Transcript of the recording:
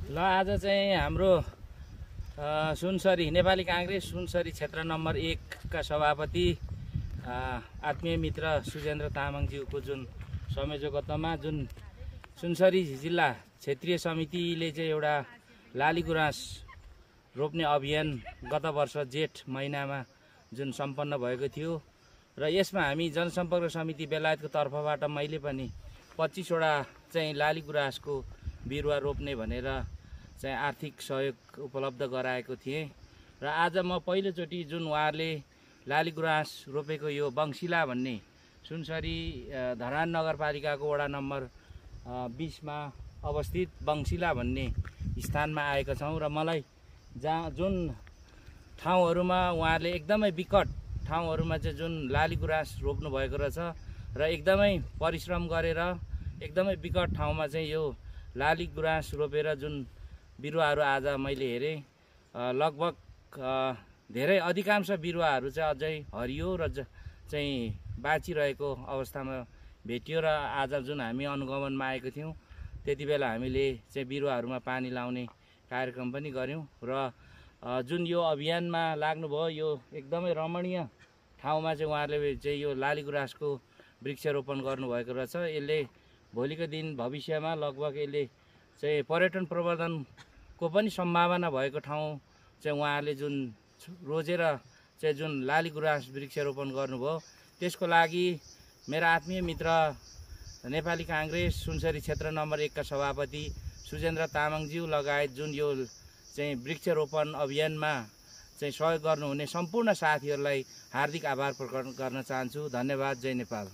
ल आज चाहिँ हाम्रो सुनसरी नेपाली काङ्ग्रेस सुनसरी क्षेत्र नम्बर 1 का सभापति आत्मीय मित्र सुजेन्द्र तामाङज्यूको जुन संयोजकत्वमा जुन सुनसरी जिल्ला क्षेत्रीय समितिले चाहिँ एउटा लाली गुराँस रोप्ने अभियान गत वर्ष जेठ महिनामा जुन सम्पन्न भएको थियो र यसमा हामी जनसम्पर्क समिति बेलायतको तर्फबाट मैले पनि 25 वटा चाहिँ लाली गुराँसको बिरुवा रोप्ने भनेर चाहिँ आर्थिक सहयोग उपलब्ध गराएको थिएँ र आज म पहिलोचोटि जुन उहाँहरूले लाली गुराँस रोपेको यो बङ्सिला भन्ने सुनसरी धरान नगरपालिकाको वडा नम्बर 20 मा अवस्थित बङ्सिला भन्ने स्थानमा आएका छौँ र मलाई जुन ठाउँहरूमा उहाँहरूले एकदमै विकट ठाउँहरूमा चाहिँ जुन लाली गुराँस रोप्नु भएको रहेछ र एकदमै परिश्रम गरेर एकदमै विकट ठाउँमा चाहिँ यो लाली गुराँस रोपेर जुन बिरुवाहरू आज मैले हेरेँ लगभग धेरै अधिकांश बिरुवाहरू चाहिँ अझै हरियो र चाहिँ बाँचिरहेको अवस्थामा भेटियो र आज जुन हामी अनुगमनमा आएको थियौँ त्यति बेला हामीले चाहिँ बिरुवाहरूमा पानी लाउने कार्यक्रम पनि गऱ्यौँ र जुन यो अभियानमा लाग्नुभयो यो एकदमै रमणीय ठाउँमा चाहिँ उहाँहरूले चाहिँ यो लाली गुराँसको वृक्षारोपण गर्नुभएको रहेछ। यसले भोलिको दिन भविष्यमा लगभग यसले चाहिँ पर्यटन प्रवर्धनको पनि सम्भावना भएको ठाउँ चाहिँ उहाँहरूले जुन रोजेर चाहिँ जुन लाली गुराँस वृक्षारोपण गर्नुभयो त्यसको लागि मेरा आत्मीय मित्र नेपाली काङ्ग्रेस सुनसरी क्षेत्र नम्बर 1 का सभापति सुजेन्द्र तामाङज्यू लगायत जुन यो चाहिँ वृक्षारोपण अभियानमा चाहिँ सहयोग गर्नुहुने सम्पूर्ण साथीहरूलाई हार्दिक आभार प्रकट गर्न चाहन्छु। धन्यवाद। जय नेपाल।